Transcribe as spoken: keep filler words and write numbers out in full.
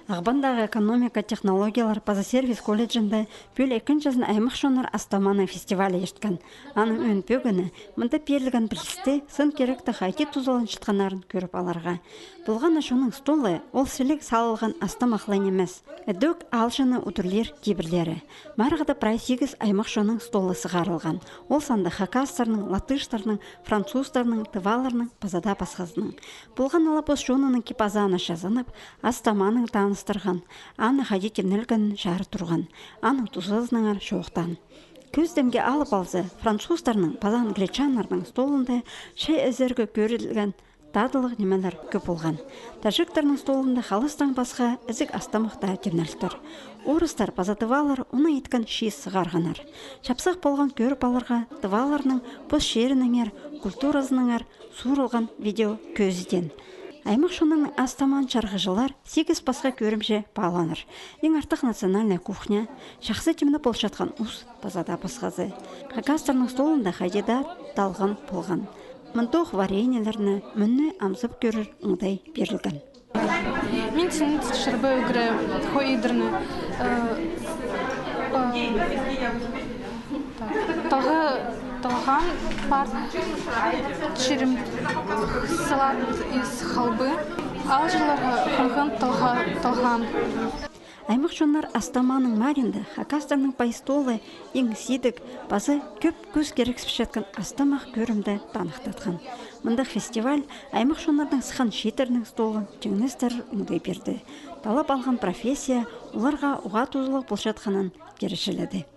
Ағбандағы экономика, технологиялар паза сервис колледжінде пӱӱл ікінҷізін аймах чоннар астаманың фестивалі ирткен. Аның ӧӧн пӧгіні — мында пирілген пілісті, сын-киректі хайди тузаланчатханнарын кӧріп аларға. Полған на чонның столы — ол сіліг салылған астамахла нимес. Ідӧк аалҷыны удурлир кибірлері. Марығда прай сигіс аймах чонның столы сығарылған. Ол санда хакастарның, латыштарның, французтарның, тываларның паза даа пасхазының. Полған на ла пос чонының кип-азааны чазанып, астаманың таныстырған, аны хайди тимнелгенін чарыт турған, аның тузазынаңар чоохтаан. Кӧзідімге алып алза, французтарның паза англичаннарның столында чай ізерге кӧрілген тадылығ нимелер кӧп полған. Таджиктарның столында халастаң пасха ізіг астамах таа тимнелтір. Орыстар паза тывалар уна иткен чиис сығарғаннар. Чапсых полған кӧріп аларға тываларның пос чирінеңер, культуразынаңар суурылған видео кӧзідеен. Аймах чонның астамаан чарғыҷылар сигіс пасха кӧрімҷе пааланар. Иң артых национальная кухня, чахсы тимнеп полчатхан ус паза даа пасхазы. Хакастарның столында хайди даа талған полған. Мындох вареньелерні мӱнні амзап кӧрер оңдай пирілген. Мин синін чарба ӱгре хой идірні, э, э, так, талға, талған пар чирім, салат из халбы. Аалҷыларға хынған талға, талған. Аймах чоннар астаманың маринда хакастарның пай столы иң сидік паза кӧп кӧс кирексіпчеткен астамах кӧрімді таныхтатхан. Мындағ фестиваль аймах чоннарның сыххан чииттернің столын тиңнестірер оңдай пирді. Талап алған профессия оларға уғаа тузалығ полчатханын киречіледі.